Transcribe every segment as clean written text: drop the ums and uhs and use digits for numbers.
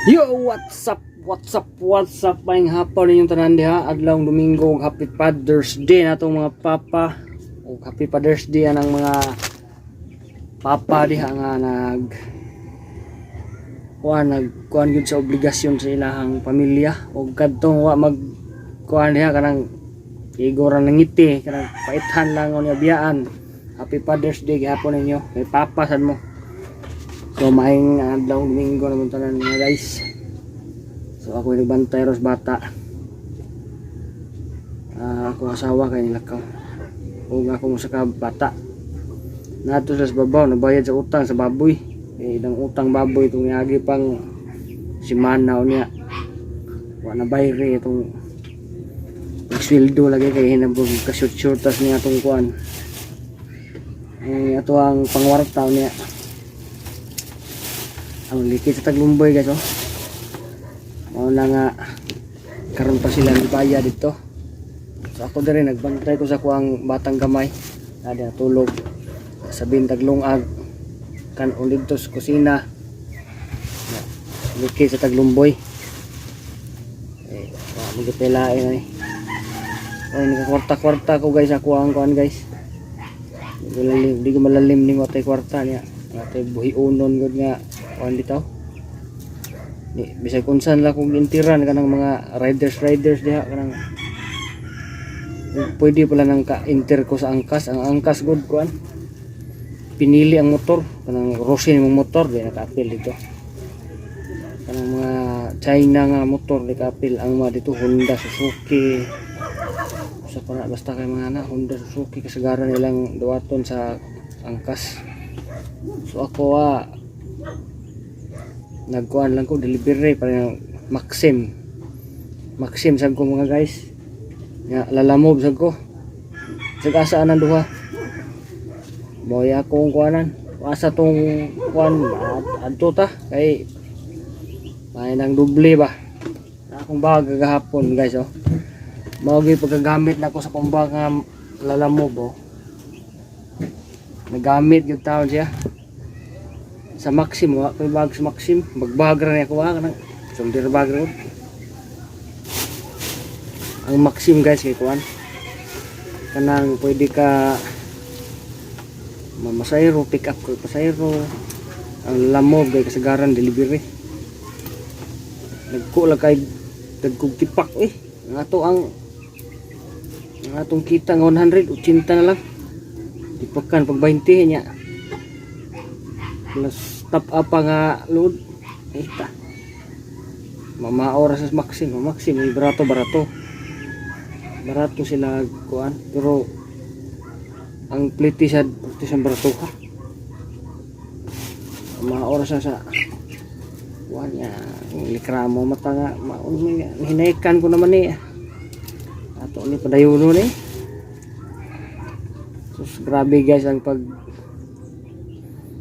Yo, what's up? What's up? What's up? Maayong hapon ninyong tanan diha. Adlaw Domingo ug happy Father's Day natong mga papa. Ug happy Father's Day anang mga papa diha nga nag kuan gyud sa obligasyon sa ilahang pamilya ug kadtong wa mag kuan diha, kanang igo ra nangiti, kanang paithan lang unya biyaan. Happy Father's Day gihapon ninyo kay papa sad mo. So maayong adlaw Domingo naman tanan, mga guys. So ako nagbantay ros bata. Ah, ako asawa kay nilakaw. Ug ako mo sa ka bata. Nato sa babaw nabayad sa utang sa baboy. Eh, ilang utang baboy itong niagi pang simana unya. Wa na bayri itong sweldo lagi kay hinabog kasut-shortas niya itong kuan. Ang ato ang pangwarta niya. Ang likid sa Taglumboy, guys, oh. Mao na nga karon pa sila nagbayad dito. So ako diri nagbantay ko sa kuang batang gamay. Adi natulog. Sabin taglungag kan dito sa kusina. Na, likid sa Taglumboy. Eh, wa magipelain ay. Ay, nagkakwarta-kwarta ko, guys, ako ang kuan, guys. Di ko malalim ni watay kwarta niya. Atay buhiunon gud nga kuan dito. Di bisag unsan lang kung intiran kanang mga riders riders diha, kanang pwede pala nang ka-enter ko sa angkas. Ang angkas good kuan, pinili ang motor, kanang rosin mong motor, di naka-apil dito. Kanang mga China nga motor di ka-apil. Ang mga dito Honda, Suzuki, sa pa na, basta kay mga na Honda, Suzuki, kasagaran nilang duwaton sa angkas. So ako ah, nagkuan lang ko delivery para Maxim. Maxim sad ko, mga guys. Nga Lalamove sad ko. Sag asa anang duha. Moy akong kuanan. Asa tong kuan adto ta kay may nang doble ba. Na akong bag gahapon, guys, oh. Mao gyud pagkagamit nako sa akong bag nga Lalamove, oh. Nagamit gyud taon siya. Sa Maxim, wa ko'y bag sa Maxim. Bagbag ra niya ako ah, kanang shoulder bag ra. Ang Maxim, guys, kay kuan. Kanang pwede ka mamasayro, pick up ko pasayro. Ang Lalamove kay kasagaran delivery. Nagko lang kay dagkog tipak eh. Ang atong kita nga 180 na lang. Tipakan pag 20 niya. Plus top up pa nga load. Eh ta. Mamao ra sa Maxim, Maxim eh, barato barato. Barato sila kuan, pero ang pliti sa pliti sa barato ka. Mao ra sa kuan niya, ang likramo mata nga maun nga hinaykan ko naman eh. Ato ni padayuno ni. Sus, grabe, guys, ang pag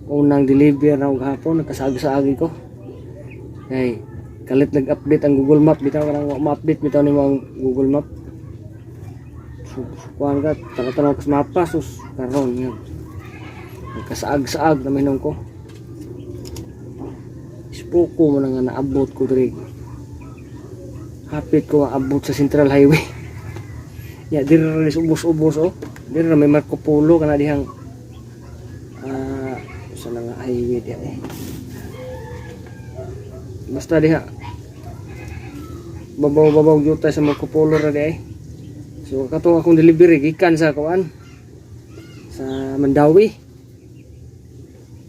unang deliver na og hapon, nagkasaag-saagi ko. Kay kalit nag-update ang Google Map bitaw, kanang wa ma-update bitaw nimo ang Google Map. So, kuan ka, tanaw-tanaw ka sa mapa, sus, karon nga. Nagkasaag-saag na minom ko. Ispuko mo na nga naabot ko diri. Hapit ko maabot sa Central Highway. Ya, diri ra ni ubos-ubos oh. Diri ra may Marco Polo kana dihang ah, sa nga highway diha eh. Basta diha babaw-babaw gyud sa Marco Polo ra di ay. So katong akong delivery gikan sa kuan, sa Mandaue.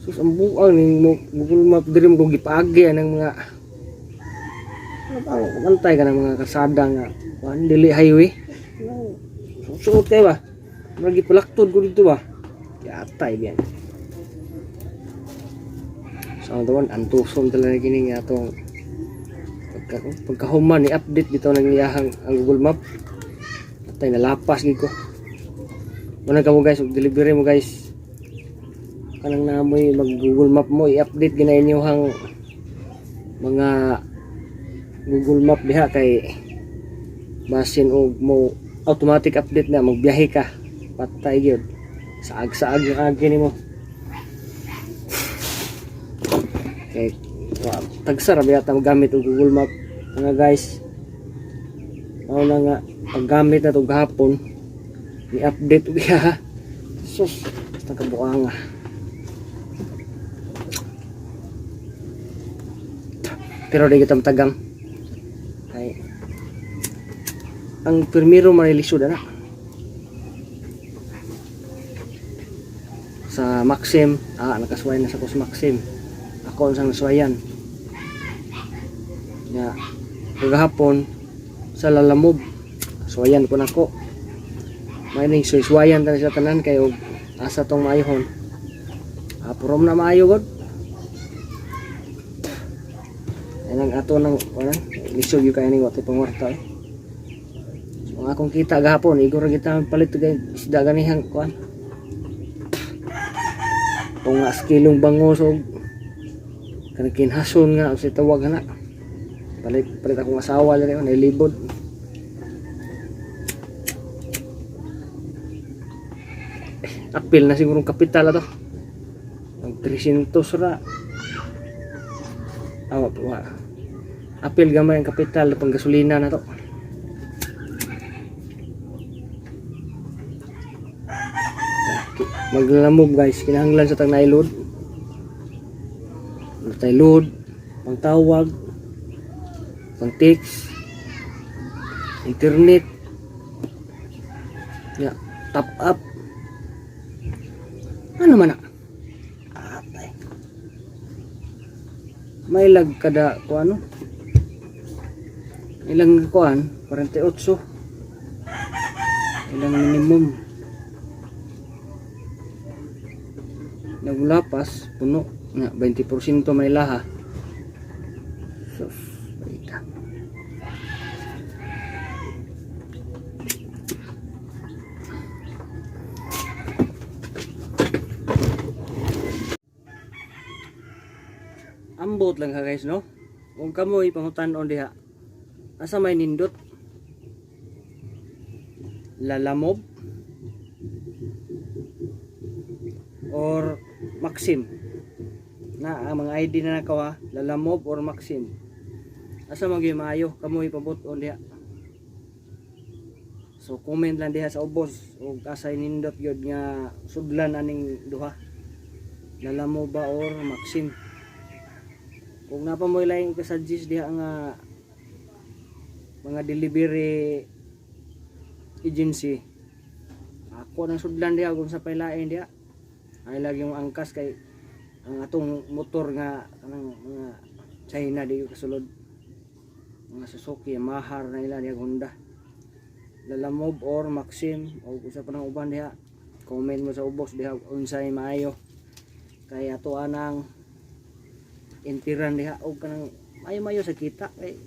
Sus, ang buang ning Google Map, diri mo ko gipaagi anang mga ano ba, bantay ka ng mga kalsada nga kuan, dili highway. Suot kayo ba? Murag gipalaktod ko dito ba? Yatay biyan. So ang tuwan, antuson talaga kini nga atong pagkahuman ni update bitaw nang iyahang ang Google Map. Atay, nalapas gid ko. Muna ka mo, guys, og delivery mo, guys. Kanang namoy mag Google Map mo, i-update gina inyohang mga Google Map diha kay basin og mo automatic update na magbiyahe ka, patay gyud, saag-saag yung agi nimo kay Wa, tagsa ra ba yata gamit og Google Map mga guys. Mao na nga paggamit na to gahapon, ni-update og iya. Sus, basta kabuanga. Pero di kita matagam. Kay ang pirmiro man lisod ana. Sa Maxim, nakasuway na sa ko sa Maxim. Ako ang sang nasuwayan. Ya, kagahapon sa Lalamove, suwayan ko nako. May ning suwayan tanan sa tanan kay og asa tong maayhon. Purom na maayo god. Ay nang ato nang wala, lisod gyud kay ning wa tay pangwarta eh. So, ang akong kita gahapon, igor ra kita palit og isda ganihang kuan. Tunga sa kilong bangos og kanang kinhason nga sa tawag na. Palit palit akong asawa diri, oh, nailibod. Apil na siguro kapital ato. Ang 300 ra. Awa pa wa. Apil gamay ang kapital pang gasolina na to. Maglalamove guys, kinahanglan sa tag nailod. Tay load, pangtawag, pang text, internet, ya, top up. Ano man na? Atay. May lag kada ko ano? Ilang kuan? 48. Ilang minimum. Nagulapas, puno. Nga, 20% may laha. Sus, balita. Ambot lang ka guys, no? Kung kamoy pangutan-on diha. Asa may nindot? Lalamove or Maxim? Na ang mga ID na nakaw ha, Lalamove or Maxim. Asa man gyud maayo kamoy pabut-on diha? So comment lang diha sa ubos og asay nindot gyud nga sudlan aning duha. Lalamove ba or Maxim? Kung napa mo laing ka-suggest diha nga mga delivery agency, ako nang sudlan diha kung sa pailain diha. Ay lagi yung angkas kay ang atong motor nga kanang mga China di kasulod, mga Suzuki, Yamaha na ila diha, Honda. Lalamove or Maxim o usa pa nang uban diha, comment mo sa ubos diha unsay maayo kay ato anang intiran diha og kanang maayo-maayo sa kita kay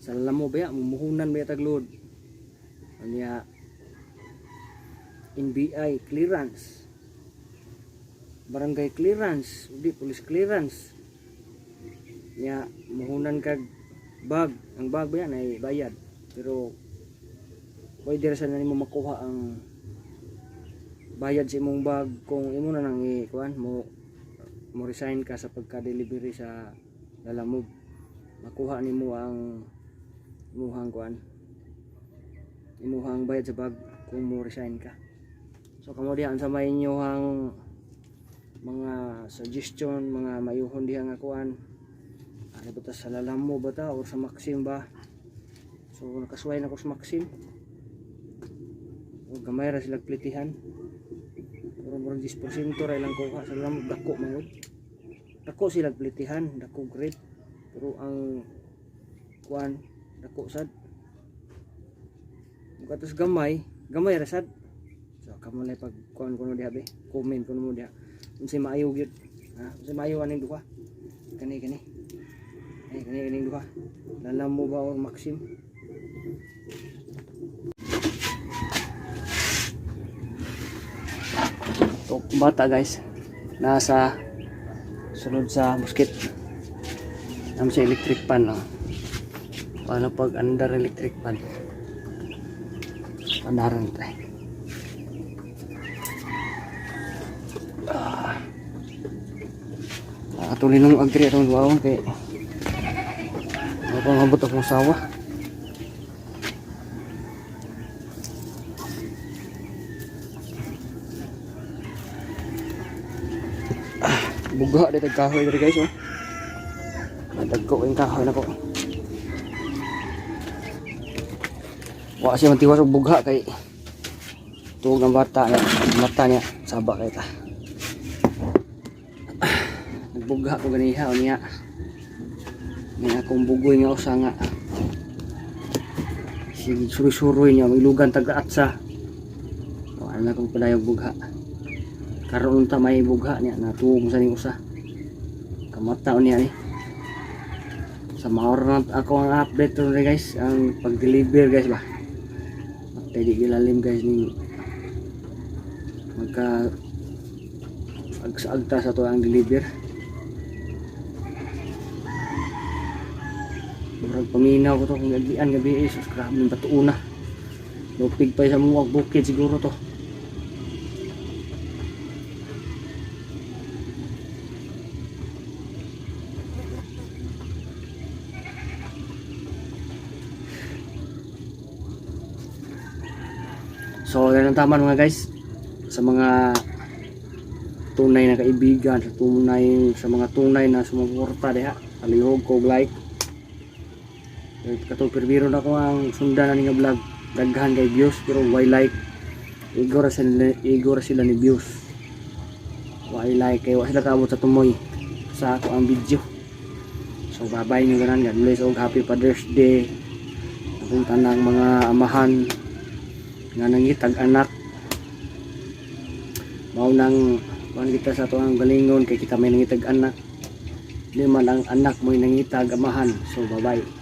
sa Lalamove ba mumuhunan ba tag load anya NBI clearance, barangay clearance, udi police clearance nya muhunan kag bag, ang bag ba yan ay bayad, pero pwede ra sa nimo makuha ang bayad sa imong bag kung imo na nang ikuan mo, mo resign ka sa pagka-delivery sa Lalamove, makuha nimo ang imuhang kuan, imuhang bayad sa bag kung mo resign ka. So kamo diha sa may inyuhang mga suggestion, mga mayuhon diha nga kuan, ano ba ta, sa Lalamove ba ta or sa Maxim ba? So nakasuway na ko sa Maxim o gamay ra sila plitihan, pero murag 10% ra ilang kuha. Sa Lalamove dako mangod, dako sila plitihan, dako grade, pero ang kuan dako sad. Mukatos gamay, gamay ra sad. So kamo na pag kuan kuno diha be, comment kuno mo diha unsay maayo gyud ha, unsay maayo aning duha, kani kani ay kani kaning duha, Lalamove ba or Maxim? To bata guys, nasa sulod sa musket nam sa electric pan, oh. Paano pag under electric pan? Panaran tayo. Ato linong agri atong duwaon kay ako ang abot akong asawa. Ah, bugha dito kahoy diri, guys, oh. Dagko yung kahoy na ko. Wa siya mantiwas og bugha kay tuog ang bata niya, mata niya saba kay ta. Ah, nagbugha ko ganiha unya. May akong bugoy nga usa nga. Sige, suroy-suroy niya, magilugan taga-atsa. Wala na akong padayog bugha. Karon ta may bugha niya, natuog sa ning usa. Kamata niya ni. Sa maor na ako ang update ron guys, ang pag-deliver, guys, ba. Matay di gilalim, guys, ning magka agta sa to ang deliver. Murag paminaw ko to kung agian gabi eh. Sus, grabe yung batuuna. Lupig pa sa muwag bukid siguro to. So, yan ang tama, mga guys. Sa mga tunay na kaibigan, sa mga tunay na sumuporta diha. Palihog ko like. Katong pirbiro na ko ang sundan na nga vlog. Daghan kay views pero why like? Igo ra sila ni views. Why like kay wa sila kaabot sa tumoy sa ako ang video. So bye-bye nyo ganan. God bless og happy Father's Day. Akong tanang mga amahan nga nangitag anak. Mao nang kuan kita sa ato ang galingon kay kita may nangitag anak. Di man ang anak mo'y nangitag amahan. So bye-bye.